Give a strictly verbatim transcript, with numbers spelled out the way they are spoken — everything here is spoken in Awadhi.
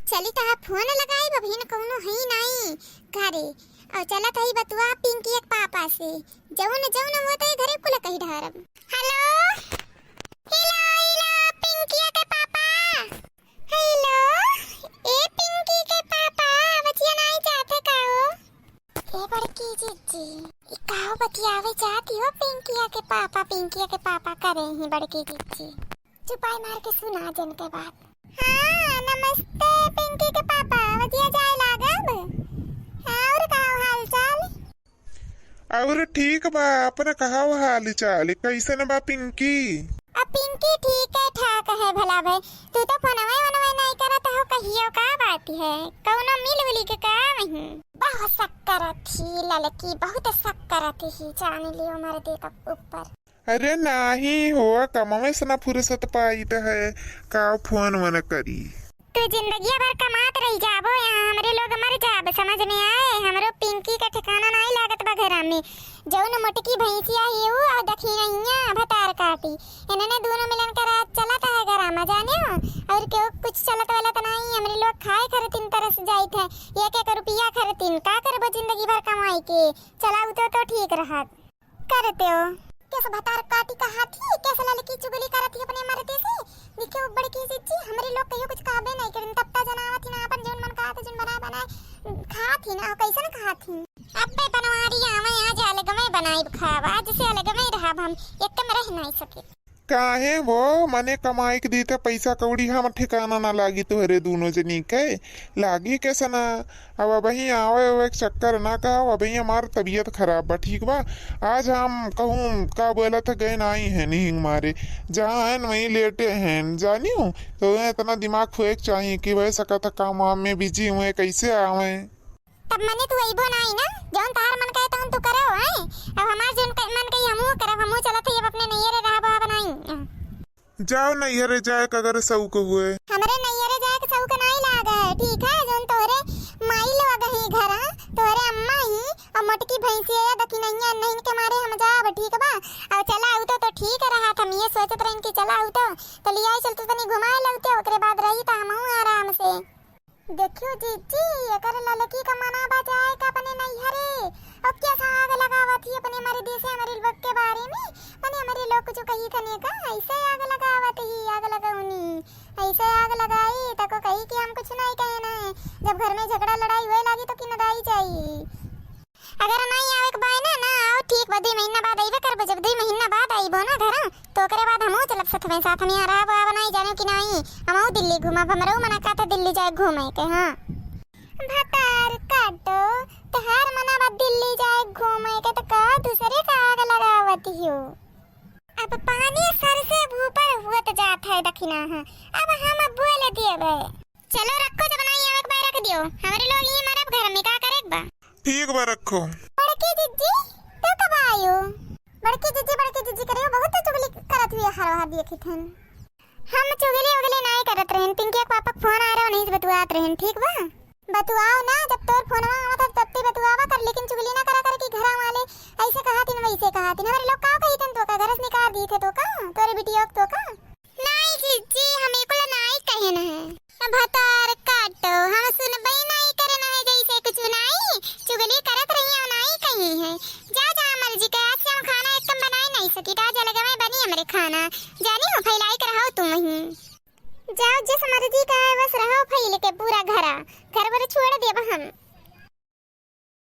चली त फोन लगाई, अबहिन कउनो हई नाई घरे। अउ चलत हई बतुआ पिंकी के पापा से। जउन जउन होत है घरे कुल कही ढारब। हेलो, हेलो, हेलो, पिंकिया के पापा। हेलो, ए पिंकी के पापा, बचिया नाई जात है का हो? ए बड़की जिज्जी, ई का हो बतियावे जाती हो पिंकिया के पापा, पिंकिया के पापा करे ही बड़की जिज्जी। चुपाई मार के सुना जिनके बात। हाँ, नमस्ते पिंकी के पापा, बचिया जाए लागब। हाँ, और का हो हाल चाल? और ठीक बा, अपना कहा हाल चाल, कैसन बा पिंकी? अब पिंकी ठीक है, ठाक है भला भाई। तू तो फोनवे वोनवे नहीं करत हो, कहियो का बात है? कउनो मिल उली के का वहीं? बहुत शक करत ही ललकी, बहुत शक करत ही, जान लियो मर्दे के ऊपर। अरे नाही हो, कमवे से ना फुर्सत पाइत है, का फोन वोन करी? तू जिंदगिया भर कमात रही जाबो, यहाँ हमरे लोग मर जाब, समझ में आए? हमरो पिंकी का ठिकाना नाई लागत बा घरा में। जउन मोटकी भैंसिया ही ऊ, अउ दखिनैया भतार काटी। इन्हने दूनो मिलन के राज चलत है घरा में, जानियो? और केहू कुछ चलत वलत नाई, हमरे लोग खाए खरतिन तरस जाइत है, एक एक रुपया खरतिन। का करबो जिंदगी भर कमाई के? चलाऊ तो, तो ठीक रहत। करते हो। कैसे भतार काटी कहा थी, कैसे ललकी चुगली करत ही अपने मर्दे से। देखियो बड़की जिज्जी, हमरे लोग कहियो कुछ कहबे नहीं करिन, तब ता जनावत ही ना अपन जउन मन कहा था, जउन बनाए बनाए खा थी ना, कैसे ना कहा थी। अब्बे बनवारी आवे, आज अलग में बनाई खाब, आज से अलग में रहब हम, एक में रह नहीं सके। काहे वो, मने कमाई के दीते पैसा कौड़ी हम ठिकाना ना लागी तोहरे दूनो जनी के, लागी कैसे ना। अब अबहीं आवे ओवे के चक्कर ना कहा, अबहीं हमार तबीयत खराब बा, ठीक बा? आज हम कहूँ का बोला था, गए नाई है निहिंग मारे, जहाँ है वहीं लेटे हैं, जानियो? तो इतना दिमाग होए के चाहिए कि वह सकत है काम वाम में बिजी हुए, कैसे आवे? तब मने तू अइबो नाई ना, जउन तहार मन कहे तउन तू करो, हैं? अब हमार जउन क-, मन कही हमहू करब, हमहू चलत ही अब अपने नैहरे रहब, अब नाई। जाओ नैहरे जाए के अगर शौक हुए। हमरे नैहरे जाए के शौक नाई लाग है, ठीक है? जउन तोहरे माई लोग ही घर, हाँ? तोहरे अम्मा ही, अउ मोटकी भैंसिया या दखिनैया नहीं के मारे हम जाब, ठीक बा? अब चला आऊ तो, तो ठीक रहत, हम ये सोचत रहन कि चला आऊ तो, तो लियाई चल तू तनी घुमाए लौते, ओकरे बाद रही तो हमहू आराम से। देखियो जीजी, एकर ललकी का मना बा जाए का अपने नैहरे। अब कैसा आग लगावत ही अपने मर्दे से हमरे लोग के बारे में? मने हमरे लोग कुछ कही थने का? ऐसे आग लगावत ही, आग लगौनी। ऐसे आग लगाई, तको कही कि हम कुछ नहीं कहे नहीं। जब घर में झगड़ा लड़ाई होए लागी तो किनराई जाई। अगर नाई आवे के बाय ना, ना आओ, ठीक बा, दुई महीना बाद अइबे करबो। जब दुई महीना बाद अइबो ना घर, तो ओकरे बाद हमहू चलब सथवे साथ में। यहाँ रहब, अब नाई जाने कि नाई, हमहू दिल्ली घूमब, हमरो मना कहता दिल्ली जाए घूमे के। हाँ। भतार काटो, तोहार मना बा दिल्ली जाए घूमे के, तो का दूसरे का आग लगावत हियो? अब पानी सर से ऊपर हुअत जात है दखिना है, अब हम बोल देबे। चलो रखो, जब नाई आवे के बा रख दियो। हमरे लोग ई मरब घर में, का करे के बा? ठीक बा, रखो। बड़की जिज्जी, तू कब आयो? बड़की जिज्जी, बड़की जिज्जी करे, बहुत चुगली करत हुई हर वहाँ देखी थन। हम चुगली उगली नाई करत रहन, पिंकी के पापा के फोन आ रहा, उन्हीं से बतुआत रहन, ठीक बा? बतुआओ ना, जब तोर फोनवा आवत है तब ते बतुआवा कर, लेकिन चुगली ना करा कर कि घरा वाले ऐसे कहा थिन, वैसे कहा थिन। हमरे लोग का कही थन तो का, घर से निकाल दी थे तो का, तोरे बिटिया के तो का? नाई जीजी, हम एको ला नाई कहेन है। भतार काटो, हम सुनबे नाई करेन है जैसे कुछ नाई, चुगली करत रही और नाई कही है। जा, जा मर्जी के, आज से हम खाना एकदम बनाए नहीं सकी, आज अलग में बनी हमरे खाना। जानी हो, फैलाई के रहो तुम वहीं। जाओ, जिस मर्जी का है बस रहो फैल के पूरा घरा, घर वर छोड़ देब हम।